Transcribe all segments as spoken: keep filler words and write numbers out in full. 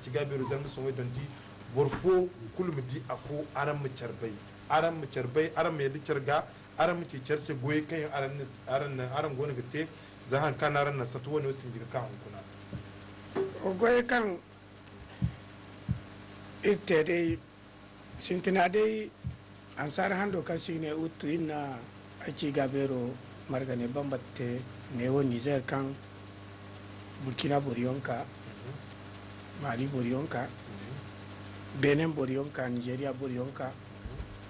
Acigaabeero Zarma Soŋey Dondi, boro fo kulu ma di afo, araŋ ma care bay. Araŋ ma care bay, araŋ ma yadda care ga, araŋ ma ci care se goyey kaŋ yaŋ araŋ na, araŋ na, araŋ goono ga te, za haŋ kaŋ araŋ na sato wane wo sinji ga ka hunkuna. Wo goyey kaŋ iri te day, sintina day, ansaara hando kaŋ se i ga ne ut, iri na Acigaabeero margane bambata te, neewo Nizer kaŋ Burkina boro yaŋ ka, Mali boro yaŋ ka, Benin boro yaŋ ka, Nizeeriya boro yaŋ ka,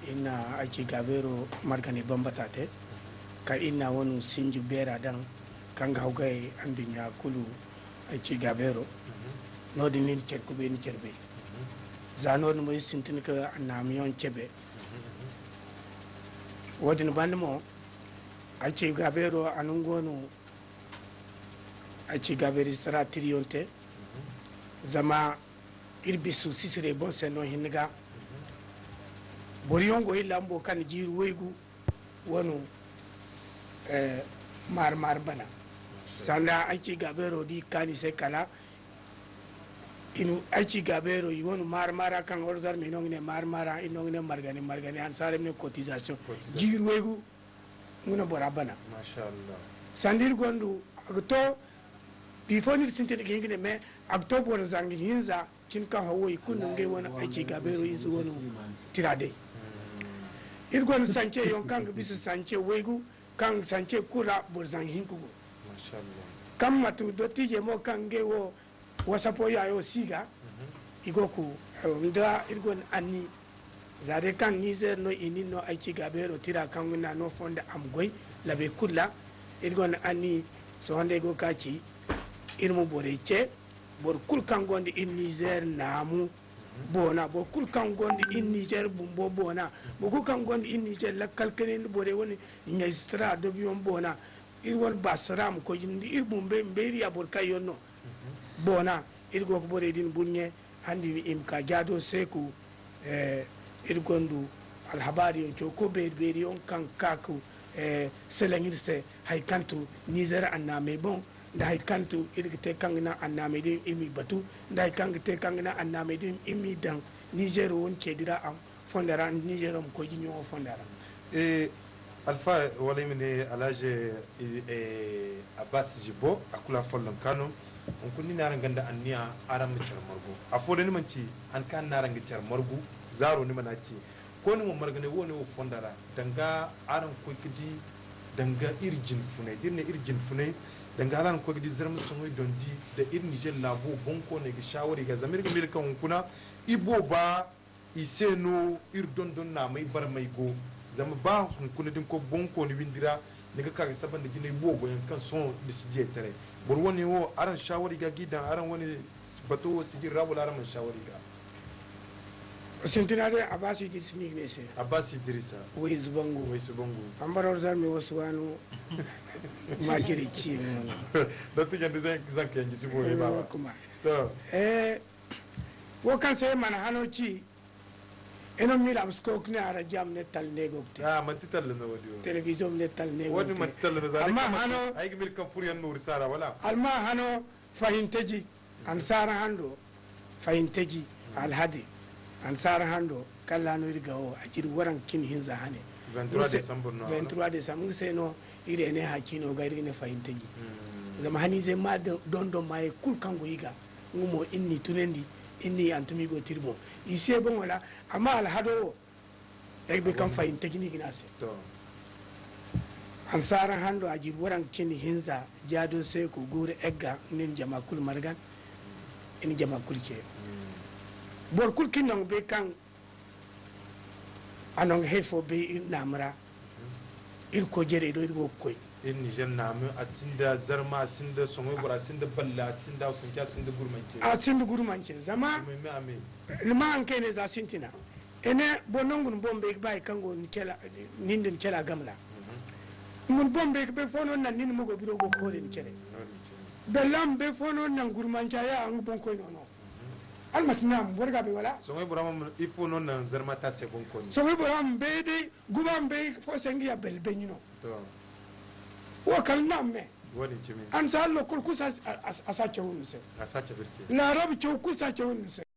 iri na Acigaabeero margane bambata te, kaŋ iri na wano sinji beera daŋ, kaŋ ga hawgay anduɲɲa kulu Acigaabeero. Noodin no iri na care kubay, iri na care bay. Za noodin mo iri sintin ka annaamiyaŋ cabe. Woodin banda mo, Acigaabeero a na nga wano Acigaabeero sara tiriyaŋ te. Zama iri bisu sisirey boŋ se no hinne ga. Boro yaŋ go iri lambo kaŋ na jiiri waygu wano, eh, maari-maari bana. Sanda Acigaabeero da i kaani se kala, i na Acigaabeero i wano maari-maara kaŋ Zarma i no ga ne maari-maara, i no ga ne margane, margane, annasaara i ma ne cotisation. Cotisation. Jiiri waygu nga no bora bana. Masha Allah. Sanda iri gonda, a ga to, bifo no iri sintin ga hin ga ne, mais a ga to boro zangu hinza, cin kaŋ hawo i kulu no ngey wane Acigaabeero ize wano tira day. Iri gonda sance yaŋ kaŋ ga bisa sance waygu, kaŋ sance kulu ra boro zangu hinka go. Masha Allah. Kaŋ matu dottijey mo kaŋ ngey wo wasapo yaayo si ga, i go ga, eh, nda iri gonda anni, za day kaŋ Nizer no i na iri no Acigaabeero tira kaŋ ga naano fonda a ma goy labey kulu ra, iri gonda anni, sohõ day go ga ka ci, iri ma borey ce, boro kulu kaŋ gonda iri Nizer naamu boona, boro kulu kaŋ gonda iri Nizer bumbo boona, boro kulu kaŋ gonda iri Nizer lakkal kanay nda borey wane ɲayzitara dobiyaŋ boona, iri wane baasara ma koy jina nda iri bumbey ma bay iri ya boro kaŋ yaŋ no. Boona, iri go ga borey din burɲe, handi i ma ka jaado seeku, eh, iri gonda alhabaariyaŋ cawko beeri-beeriyaŋ kaŋ ga ka ga, eh, salaŋ iri se hari kaŋ tu Nizer annaamey boŋ, nda hari kaŋ tu iri ga te kaŋ ga naŋ annaamey din iri m'i batu, nda hari kaŋ ga te kaŋ ga naŋ annaamey din iri m'i daŋ Nizer wane ceedi ra a ma fondo ra, Nizer ma koy jinjiŋo fondo ra. Eh, Alfa, wala i ma ne Alhaji, eh, Abbas Jibo, a kulu a follonka no. Hunkuna ni ne araŋ gonda anniya araŋ ma care margu. Afo day ni mana ci han kaŋ ni n'araŋ ga care margu, zaaro ni mana ci. Kooni mo marganay wo-ne wo fonda ra, danga araŋ koy ga di, danga iri jine funay, da iri ne iri jine funay, danga hala araŋ koy ga di Zarma Soŋey Dondi nda iri Nizer laabo bonkooney ga shaawari ga, zama iri ga miila kaŋ hunkuna, ibooba, i se no iri dondon naamey barmay go. Zama ba hunkuna da ni koy bonkooni windi ra, ni ga ka ga saba nda jinay boobo yaŋ kaŋ sohõ ni si diyey taray. Boro wane wo, araŋ shaawari ga g'i daŋ araŋ wane bato wo sijiri ra, wala araŋ mana shaawari ga? Sintina day, Abbas Idris no i ga ne se. Abbas Idrisa. Wayze Bangu. Wayze Bangu. Ambaror Zarme wo si waanu. Maajiri ci mo no. Datti gandi zan-, zanka yaŋ ga si boori, eh, baaba. Kuma. To. Eh, Wo kaŋ se mana hano ci, eno mila a ma si koy ga ne a ra, ja ma ne talla ne go ga te. Ah, manti talla no wo-din wo. Television ma ne talla ne go ga te. Wo-din manti talla no, za day kaŋ manti, ay ga mila kaŋ furo yaŋ nooru saara, wala? Alma hano, fahimtaji, ansaara hando, fahimtaji, alhadi, ansaara hando, kala no iri ga wo, a jiri waranka cindi hinza hane. Vingt-trois décembre no, wala? Vingt-trois décembre, nga se no iri ne haciino ga iri ga ne fahimtaji. Hmm. Zama haniizey ma don-, dondon maayey kulu kaŋ go i ga. Nga mo, iri n'i tunandi, iri n'i hantum, i go ga te iri boŋ. I si ye boŋ, wala? Amma alhado wo, ay ga bay kaŋ fahimtaji no i ga ne a se. To. Ansaara hando, a jiri waranka cindi hinza, jaado se ko guuru egga, nga iri jama kulu margan, iri jama kulu ce. Mm. Boro kulu kaŋ iri naŋ ga bay kaŋ A nangu hay fo bay iri naamu ra. Iri koy jarey do, iri go ga koy. Iri Niger naamu, a sinda Zarma, a sinda Soŋay boro, a sinda Balle, a sinda Hawsanci, a sinda Gurmance. A sinda Gurmance, zama ni ma haŋ kaŋ i ne za sintina. I ne, boro no nga na boŋ bay ga ba hari kaŋ go ni cala, nin da ni cala game ra. Nga na boŋ bay ga bay fo no naŋ nin mo go biro go ga hoore ni care. Balle a ma bay fo no naŋ Gurmance ya, nga boŋ koy no no. Almati naŋ boro ga bay, wala? Soŋay bora ma ifo no naŋ Zarma taasey boŋ koy no. Soŋay bora ma bay day, guba ma bay fo se nga ya bel beŋ no. To. Wo kala naŋ me. Wadin cimi. Ansaari lokol kulu si a, a, a si a caw ni se. A si a caw iri se. Laarabu caw kulu si a caw ni se.